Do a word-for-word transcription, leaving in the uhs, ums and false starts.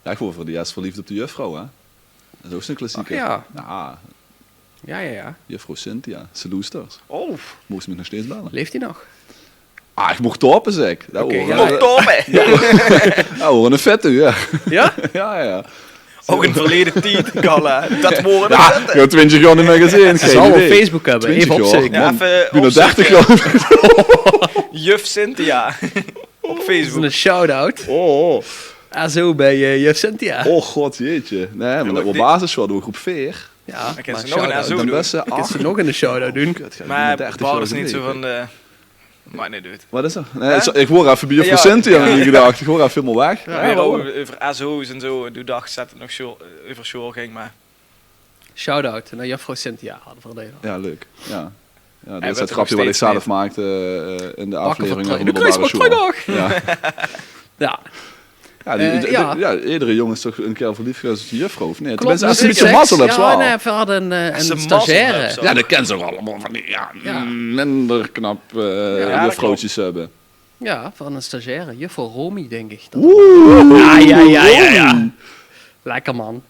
Ech waor veur de Jes verleefd op de juffrouw, hè? Dat is ouch zoe'n klassieker. Ach, ja. Ja, Ja, ja, ja. Juffrouw Cynthia, Seloesters. Oh, Moos mich nog steeds belle. Leeft die nog? Ah, ich moog 't hope, zeg. Dat Oké, waor ja. Moog 't hope. Ja. Dat waor 'ne vette, ja. Ja? Ja, ja. Ouch in verleje tied, Kalle. Dat waor 'ne Ja, vette. ich höb twintjig jaor neet mie gezeen. Ze zal op Facebook höbbe. Eve opzeuke. Ja, man. Effe Bienao opzeuke. Dertig jaor. Juf Cynthia. Op Dat is 'ne Facebook. Shout-out. Oh, oh. A zo bie eh, juf Cynthia. Oh god, jeetje. Nee, maar dat waor basissjool, dat waor groep veer. Ja, Dan kins maar se nog 'ne shout-out. Zo Dan doen. beste, Kins se nog 'ne shout-out doen. Kut, Maar dertig Bart jaor is neet zo geleden. Van de... Maar nee, doe 't. Wat is er? Nee, Hè? ich, ich waor effe bie juffrouw Ja. Cynthia in gedach. Ich waor effe hielemaol weg. Weer euver, euver S O's en zo. Doe dachs se dat 't nog sjool, euver sjool ging, maar... Shout-out nao juffrouw Cynthia. Hadde v'r deur. Ja, leuk. Ja. Ja, En dat is wat het er grapje nog wat ik steeds zelf niet. maakte eh, in de Pakken we aflevering terug. over De kruis middelbare wordt school. terug. Ja. Ja, die, Eh, die- ja. ja, iedere jongen is toch een keer verliefd geweest op zijn juffrouw, of niet? Klopt, Tenminste, als dat ze is een beetje seks. mazzel hebt, Ja, wel. nee, we hadden eh, Als een ze mazzel stagiaire. hebt, zo. Ja, dat kennen ze ook allemaal van die ja, Ja. minder knap eh Ja, dat juffrouwtjes hebben. Ja, van een stagiaire. Juffrouw Romy, denk ik. Dat Oeh. Ja, ja, ja, ja, ja. Lekker man.